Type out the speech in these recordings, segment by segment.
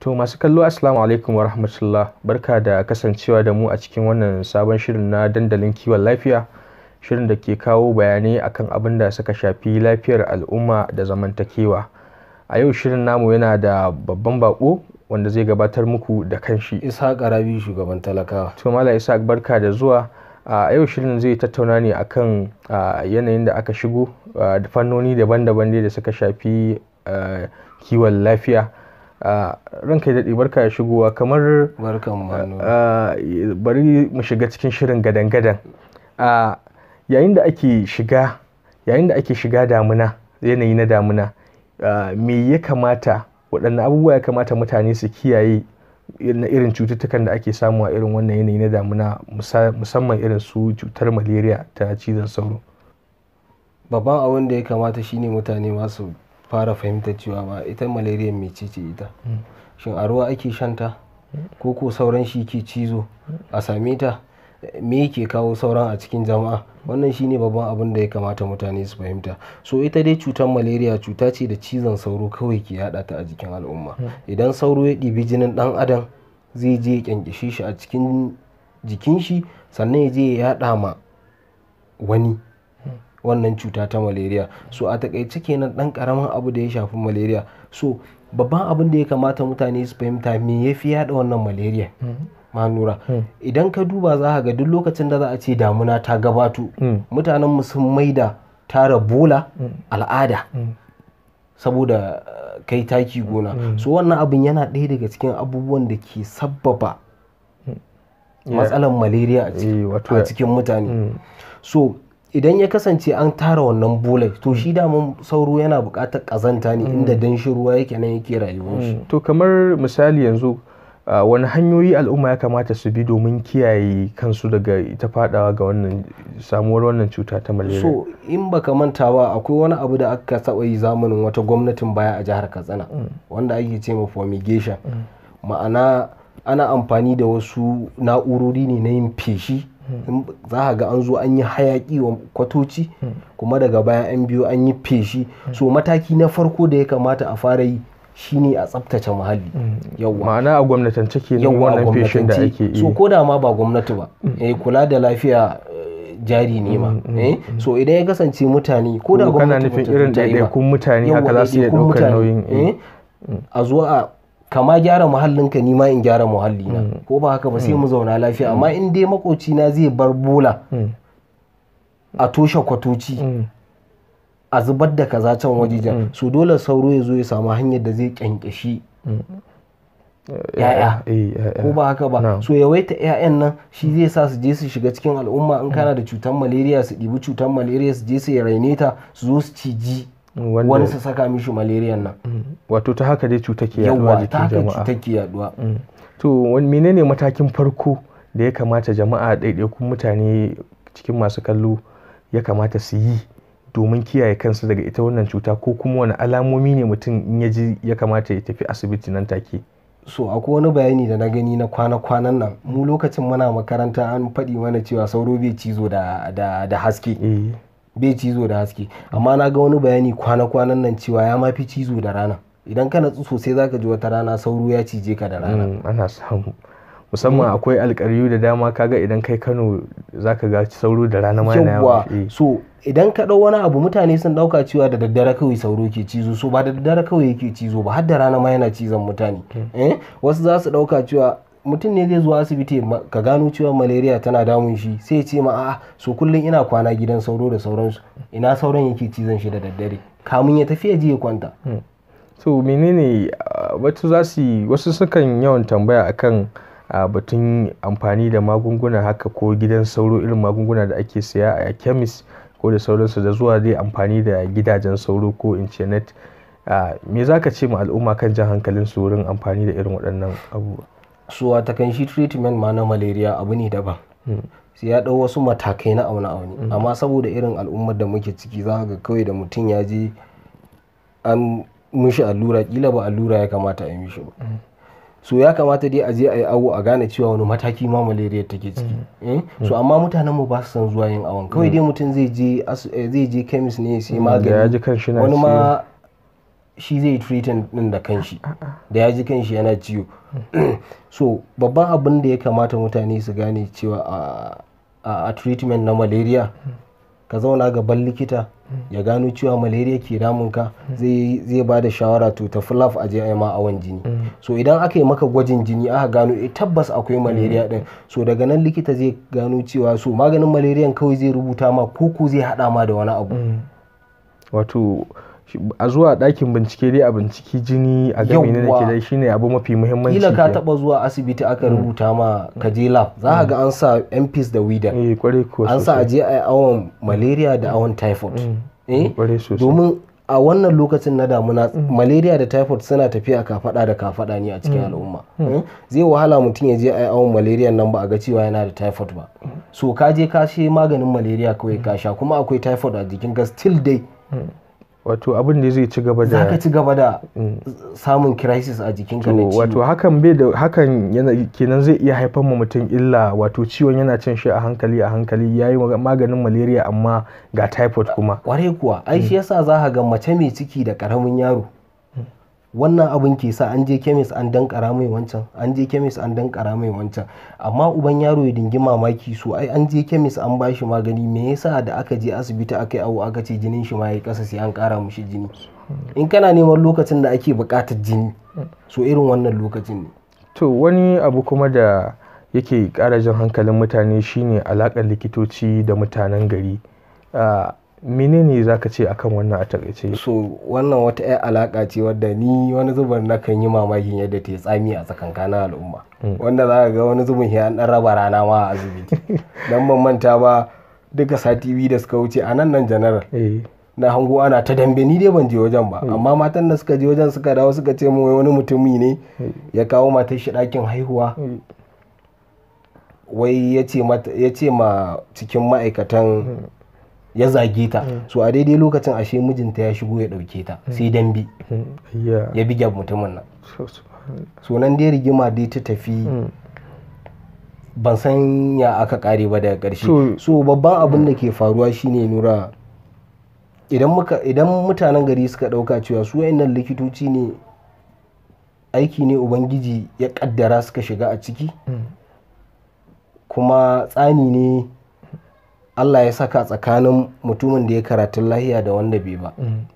To masu kallo, assalamu alaikum wa rahmatullah. Barka da kasancewa da mu a cikin wannan sabon shirin na Dandalin Kiwon Lafiya, shirin da ke kawo bayanai akan abin da suka shafi lafiyar al'umma da zamantakewa. A yau shirin namu yana da babban bako wanda zai gabatar muku da kanshi. Ishaq Rabi, shugaban talakawa. To Malam Ishaq, barka da zuwa. A yau shirin zai tattauna ne akan yanayin da aka shigo da fannoni daban-daban da suka shafi kiwon lafiya. Ranka ya daɗe, barka da shigowa. Kamar bari mu shiga cikin shirin gadan-gadan. Yayin da ake shiga damuna, yanayi na damuna, me ya kamata, waɗanne abubuwa ya kamata mutane su kiyaye na irin cututtukan da ake samu a irin wannan yanayi na damuna, musamman irin su cutar malaria ta cizon sauro? Babban abin da ya kamata shine mutane masu fara fahimtar cewa ba ita malaria mece ce ita. Shin a ruwa ake shanta, ko sauran shi ke cizo a same ta? Me yake kawo sauran a cikin jama'a? Wannan shine babban abin da ya kamata mutane su fahimta. So ita dai cutar malaria cuta ce da cizon sauro kawai ke yada ta a jikin al'umma. Idan sauro ya ɗibi jinin ɗan adam, zai je ya kyankyashe shi a cikin jikin shi, sannan ya je ya yada ma wani wannan cuta ta malaria. So a takaice kenan ɗan ƙaramin abu da ya shafi malaria. So babban abin da ya kamata mutane su fahimta, me ya fi yada wannan malaria? Manura, idan ka duba za ka ga duk lokacin da za a ce damuna ta gabato, mutanen mu sun maida tara bola al'ada saboda kai taki gona. So wannan abin yana ɗaya daga cikin abubuwan da ke sabbaba matsalar malaria a cikin mutane. So idan ya kasance an tara wannan bolai, to shi daman sauro yana buƙatar ƙazanta ne, inda danshin ruwa yake nan yake rayuwar shi. To kamar misali yanzu, wani hanyoyi al'umma ya kamata su bi domin kiyaye kansu daga ita fadawa ga wannan samuwar wannan cuta ta malaria? So in baka manta ba, akwai wani abu da aka taɓa yi zamanin wata gwamnatin baya a jihar Katsina wanda ake ce ma fumigation. Ma'ana ana amfani da wasu na'urori ne na yin feshi. Za ka ga an zo an yi hayaki wa kwatoci, kuma daga baya an biyo an yi feshi. So mataki na farko da ya kamata a fara yi shine a tsaftace muhalli. Yawwa. Ma'ana a gwamnatance kenan Yawwa, a wannan feshin da gwamnatance. ake yi. So ko da ma ba gwamnati ba, kula da lafiya jari ne ma. So idan ya kasance mutane, ko da Ko kana gwamnati nufin bata irin zo ta yi ba, ɗaiɗaikun mutane haka yawwa, za su iya ɗaiɗaikun ɗaukar mutane, nauyin a zo a kama gyara muhallinka, ni ma in gyara muhallina, ko ba haka ba, sai mu zauna lafiya. Amma in dai makocina zai bar bola, a toshe kwatoci, a zubar da kaza can wajejen, so dole sauro ya zo ya samu hanyar da zai kyankyashi ya'ya. Ya'ya. Ko ba haka ba? Na'am. So yawaita 'ya'yan nan shi zai sa su je su shiga cikin al'umma. In kana da cutar malaria, su ɗibi cutar malaria su je su raine ta, su zo su ciji wani, su saka mishi malaria nan. Wato ta haka dai cuta ke yaduwa Yawwa, ta jikin haka jama'a. cutar ke yaduwa. To menene matakin farko da ya kamata jama'a, ɗaiɗaikun mutane cikin masu kallo, ya kamata su yi domin kiyaye kansu daga ita wannan cuta, ko kuma wani alamomi ne mutum in ya ji ya kamata ya tafi asibiti nan take? So akwai wani bayani da na gani na kwana-kwanan nan. Mu lokacin muna makaranta an faɗi mana cewa sauro bai cizo da haske. Bai cizo da haske, amma na ga wani bayani kwana-kwanan nan cewa ya ma fi cizo da rana. Idan ka natsu sosai, zaka ji wata rana sauro ya cije ka da rana. Ana samu, musamman akwai alƙaryu da dama. Kaga idan kai Kano, zaka ga sauro da rana ma yana Yawwa. yawo. So idan ka ɗau wani abu, mutane sun ɗauka cewa da daddare kawai sauro ke cizo. So ba da daddare kawai yake cizo ba, har da rana ma yana cizon mutane. Wasu za su ɗauka cewa mutum ne zai zo asibiti ka gano cewa malaria tana damun shi, sai ya ce ma, "A'a, so kullum ina kwana gidan sauro da sauransu." Ina sauran yake cizon shi da daddare kamun ya tafi ya je ya kwanta? So menene wasu za su yi, wasu sukan yawan tambaya akan batun amfani da magunguna haka ko gidan sauro, irin magunguna da ake siya a kemis ko da sauransu, da zuwa dai amfani da gidajen sauro ko in ce net. Me za ka ce ma al'umma kan jan hankalin su wurin amfani da irin waɗannan abubuwa? So watakan shi treatment ma na malaria abu ne daban, sai ya ɗau wasu matakai na aune-aune. Amma saboda irin al'ummar da muke ciki, za ka ga kawai da mutum ya je an mishi allura, kila ba allura ya kamata a yi mishi ba. So ya kamata dai a je a yi awo a gane cewa wani mataki ma malaria take ciki. So amma mutanen mu ba su son zuwa yin awon. Kawai dai mutum zai je chemist ne sai Da ya magani. ji kan shi na Wani ma shi zai treating din da kanshi da ya ji kanshi yana ciwo. So babban abin da ya kamata mutane su gane cewa a treatment na malaria, ka zauna gaban likita ya gano cewa malaria ke damunka, zai ba da shawara to tafi lab a je a yi ma awon jini. So idan aka yi maka gwajin jini aka gano tabbas akwai malaria din, so daga nan likita zai gano cewa so maganin malaria kawai zai rubuta ma ko zai hada ma da wani abu. Wato a zuwa ɗakin bincike dai a binciki jini a ga menene ke dai shine abu mafi muhimmanci. Kila ka taba zuwa asibiti aka rubuta ma ka je lab, za ka ga an sa MPs da Widal, an sa a je a yi awon malaria da awon typhoid. Domin a wannan lokacin na damuna malaria da typhoid suna tafiya kafada da kafada ne a cikin al'umma. Zai wahala mutum ya je a yi awon malaria nan ba a ga cewa yana da typhoid ba. So ka je ka she maganin malaria kawai ka sha, kuma akwai typhoid a jikin ka still dai. Wato abin da zai ci gaba da zaka ci gaba da samun crisis a jikinka na ciwo. Wato hakan bai da hakan yana kenan zai iya haifar ma mutum illa, wato ciwon yana cin shi a hankali a hankali, yayi maganin malaria amma ga typhoid kuma. Kwarai kuwa, ai shi yasa za ka ga mace mai ciki da karamin yaro wannan abin ke sa an je kemis an dankara mai wancan, an je kemis an dankara mai wancan, amma uban yaro ya dingi mamaki, so ai an je kemis an bashi magani, me yasa da aka je asibiti aka yi awo aka ce jinin shi ma yayi kasa sai an kara mishi jini? In kana neman lokacin da ake buƙatar jini, so irin wannan lokacin ne. To wani abu kuma da yake ƙara jan hankalin mutane shine alaƙar likitoci da mutanen gari. Menene za ka ce akan wannan a takaice? So wannan wata 'yar alaƙa ce wadda ni wani zubin na kan yi mamakin yadda ta yi tsami a tsakankanin al'umma, wanda za ka ga wani zubin sai an ɗan raba rana ma a asibiti. Don ban manta ba duka sati biyu da suka wuce a nan General na hango ana ta dambe, ni dai ban je wajen ba, amma matan da suka je wajen suka dawo suka ce mu wani mutumi ne ya kawo matar shi ɗakin haihuwa, wai ya ce ma cikin ma'aikatan ya zage ta. So a daidai lokacin ashe mijinta ya shigo ya dauke ta, sai dambe ya bige mutumin nan. So nan dai rigima dai ta tafi, ban san ya aka kare ba daga ƙarshe. So babban abin da ke faruwa shine Nura, idan mutanen gari suka dauka cewa su wayannan likitoci ne, aiki ne Ubangiji ya kaddara suka shiga a ciki, kuma tsani ne Allah ya saka tsakanin mutumin da ya karatun lahiya da wanda bai ba.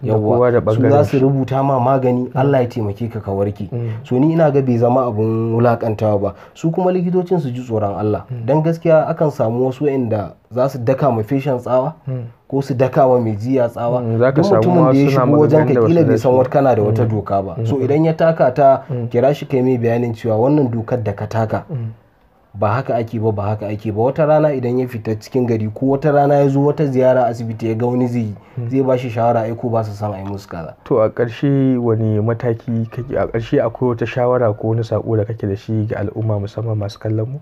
Yawwa, su za su rubuta ma magani, Allah ya taimake ka ka warke. So ni ina ga bai zama abun wulakantawa ba. Su kuma likitocin su ji tsoron Allah. Dan gaskiya akan samu wasu inda za su daka ma feshan tsawa ko su daka ma mai jiya tsawa. Duk mutumin da ya shigo wajen ka kila bai san wata kana da wata doka ba. So idan ya taka ta, kira shi kai mai bayanin cewa wannan dokar da ka taka ba haka ake ba, ba haka ake ba. Wata rana idan ya fita cikin gari ko wata rana ya zo wata ziyara asibiti ya ga wani zai ba shi shawara, ai ko ba su san ai musu kaza. To a ƙarshe wani mataki kake, a ƙarshe akwai wata shawara ko wani sako da kake da shi ga al'umma musamman masu kallon mu?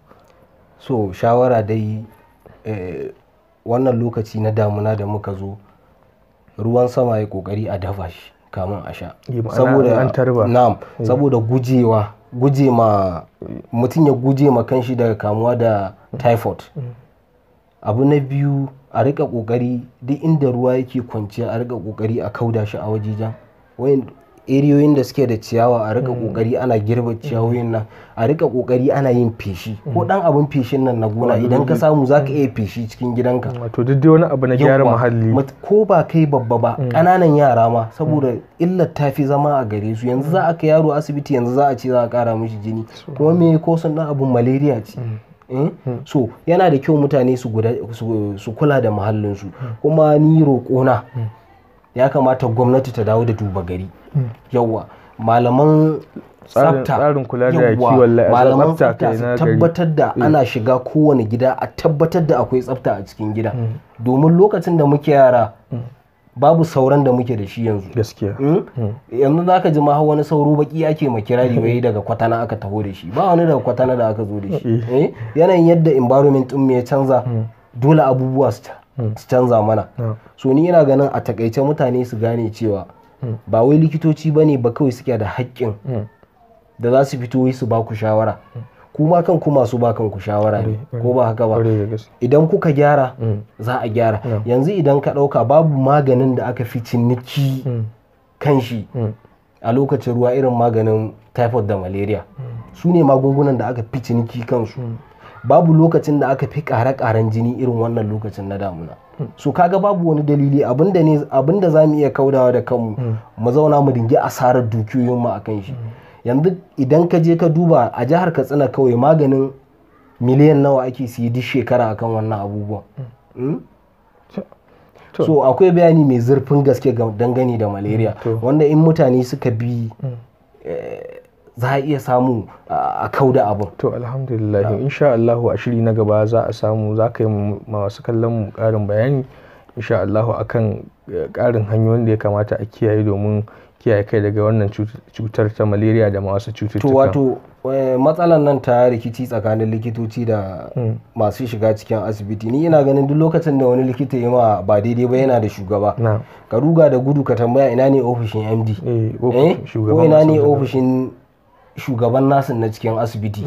So shawara dai, wannan lokaci na damuna da muka zo, ruwan sama ya kokari a dafa shi kamun a sha. Saboda an tarba. Na'am, saboda guje ma mutum ya guje ma kanshi daga kamuwa da typhoid. Abu na biyu, a rika kokari duk inda ruwa yake kwanciya a rika kokari a kauda shi a wajejen wayan eriyoyin da suke da ciyawa, a rika kokari ana girba ciyawoyin nan, a rika kokari ana yin feshi ko dan abun feshin nan na gona idan ka samu zaka iya feshi cikin gidanka. Wato duk dai wani abu na gyara muhalli, ko ba kai babba ba, kananan yara ma, saboda illar ta fi zama a gare su. Yanzu za a kai yaro asibiti, yanzu za a ce za a kara mishi jini, kuma me ko sun dan abun malaria ce. So yana da kyau mutane su kula da muhallinsu. Kuma ni roƙona ya kamata gwamnati ta dawo da duba gari. Yawwa, malaman tsafta, tsarin kula da kiwon lafiya, malaman tsafta su tabbatar da ana shiga kowane gida a tabbatar da akwai tsafta a cikin gida. Domin lokacin da muke yara babu sauran da muke da shi yanzu. Gaskiya. Yanzu za ka ji ma wani sauro baki ake makirari wai daga kwatana aka taho da shi. Ba wani daga kwatana da aka zo da shi. Yanayin yadda environment ɗin mu ya canza, dole abubuwa su canza mana. So ni ina ganin a takaice mutane su gane cewa ba wai likitoci bane ba kawai suke da haƙƙin da za su fito su ba ku shawara. Kuma kanku masu ba kanku shawara ne, ko ba haka ba? Idan kuka gyara za a gyara. Yanzu idan ka ɗauka babu maganin da aka fi ciniki kan shi a lokacin ruwa irin maganin typhoid da malaria. Su ne magungunan da aka fi ciniki kansu. Babu lokacin da aka fi ƙare-ƙaren jini irin wannan lokacin na damuna. So kaga babu wani dalili abinda za mu iya kaudawa da kanmu mu zauna mu dingi asarar dukiyoyinmu a kan shi. Yanzu idan ka je ka duba a jihar Katsina kawai maganin miliyan nawa ake siye duk shekara akan wannan abubuwan. So akwai bayani mai zurfin gaske dangane da malaria wanda in mutane suka bi za a iya samu a kauda abin. To alhamdulillah, insha Allahu a shiri na gaba za a samu, za ka yi masu kallon mu karin bayani insha Allahu akan karin hanyoyin da ya kamata a kiyaye domin kiyaye kai daga wannan cutar ta malaria da masu cututtuka. To wato matsalan nan ta rikici tsakanin likitoci da masu shiga cikin asibiti, ni ina ganin duk lokacin da wani likita ya ma ba daidai ba yana da shugaba. Ka ruga da gudu ka tambaya ina ne ofishin MD, ko ina ne ofishin shugaban nasin na cikin asibiti,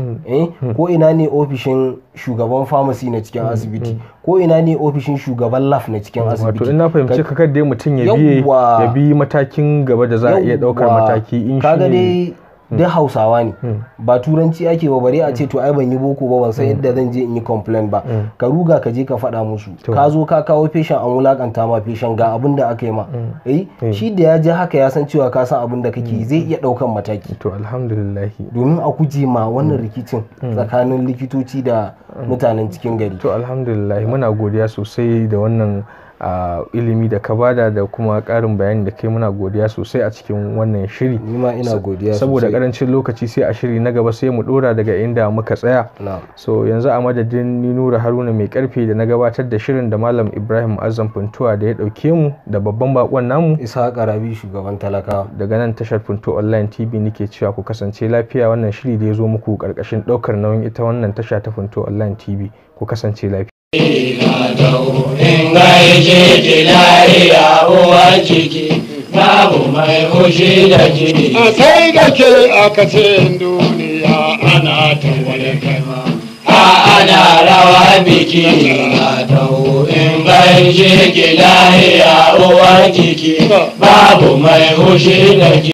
ko ina ne ofishin shugaban pharmacy na cikin asibiti, ko ina ne ofishin shugaban lab na cikin asibiti. Wato ina fahimci ka kadai mutum ya bi matakin gaba da za a iya daukar mataki in shi kaga dai duk Hausawa ne, ba turanci ake ba, bare a ce to ai ban yi boko ba, ban san yadda zan je in yi complain ba. Ka ruga ka je ka faɗa musu, ka zo ka kawo feshin an wulakanta ma feshin, ga abin da aka yi ma. Shi da ya ji haka ya san cewa ka san abin da kake, zai iya ɗaukan mataki. To alhamdulillah, domin a guje ma wannan rikicin tsakanin likitoci da mutanen cikin gari. To alhamdulillah, muna godiya sosai da wannan ilimi da ka bada da kuma karin bayani da kai, muna godiya sosai a cikin wannan shiri. Ni ma ina godiya saboda karancin lokaci, sai a shiri na gaba sai mu dora daga inda muka tsaya. So yanzu a madadin ni Nura Haruna mai karfe da na gabatar da shirin, da Malam Ibrahim Azam Funtuwa da ya dauke mu, da babban bakon namu Isa Karabi shugaban talakawa, daga nan tashar Funtuwa Online TV nake cewa ku kasance lafiya. Wannan shiri da ya zo muku karkashin daukar nauyin ita wannan tasha ta Funtuwa Online TV. Ku kasance lafiya. In gaishe ki lahiya uwar ciki, babu mai fushi da ke. A sai da ke aka ce duniya ana ta wani kama. A ana rawa biki na taho in gaishe ki lahiya uwar ciki, babu mai fushi da ke.